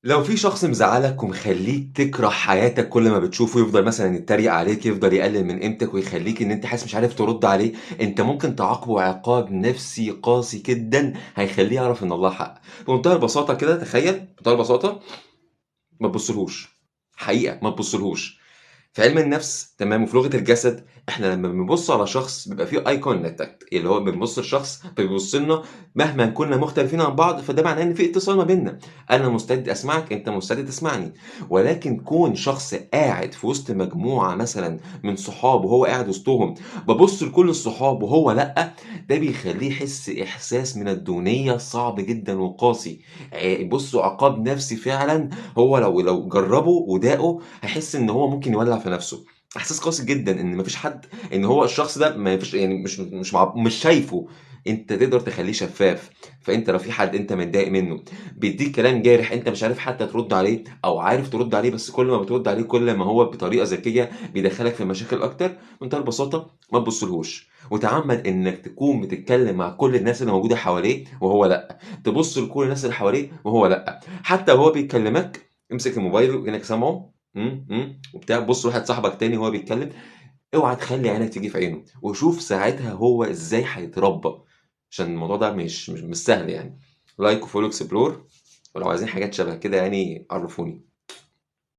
لو في شخص مزعلك ومخليك تكره حياتك كل ما بتشوفه، يفضل مثلا يتريق عليك، يفضل يقلل من قيمتك ويخليك ان انت حاسس مش عارف ترد عليه، انت ممكن تعاقبه عقاب نفسي قاسي جدا هيخليه يعرف ان الله حق. بمنتهى البساطة كده، تخيل بمنتهى البساطة ما تبصلهوش، حقيقة ما تبصلهوش. في علم النفس تمام وفي لغة الجسد، احنا لما بنبص على شخص بيبقى فيه eye contact، اللي هو بنبص لشخص فبيبص لنا مهما كنا مختلفين عن بعض، فده معناه ان في اتصال ما بيننا، انا مستعد اسمعك، انت مستعد تسمعني. ولكن كون شخص قاعد في وسط مجموعة مثلا من صحابه وهو قاعد وسطهم، ببص لكل الصحاب وهو لا، ده بيخليه يحس احساس من الدونيه صعب جدا وقاسي. بصوا عقاب نفسي فعلا، هو لو جربه وداقه هيحس ان هو ممكن يولع في نفسه. احساس قاسي جدا ان مفيش حد، ان هو الشخص ده ما فيش، يعني مش مش مع مش شايفه، انت تقدر تخليه شفاف. فانت لو في حد انت متضايق منه بيديك كلام جارح انت مش عارف حتى ترد عليه، او عارف ترد عليه بس كل ما بترد عليه كل ما هو بطريقة ذكية بيدخلك في مشاكل اكتر، بمنتهى البساطة ما تبصلهوش، وتعمد انك تكون بتتكلم مع كل الناس اللي موجودة حواليه وهو لا، تبص لكل الناس اللي حواليه وهو لا، حتى وهو بيكلمك امسك الموبايل وكانك سامعه وبتاع، بص لواحد صاحبك تاني وهو بيتكلم، اوعى تخلي عينك تيجي في عينه، وشوف ساعتها هو ازاي هيتربى، عشان الموضوع ده مش سهل يعني. like و follow explore، ولو عايزين حاجات شبه كده يعني عرفوني.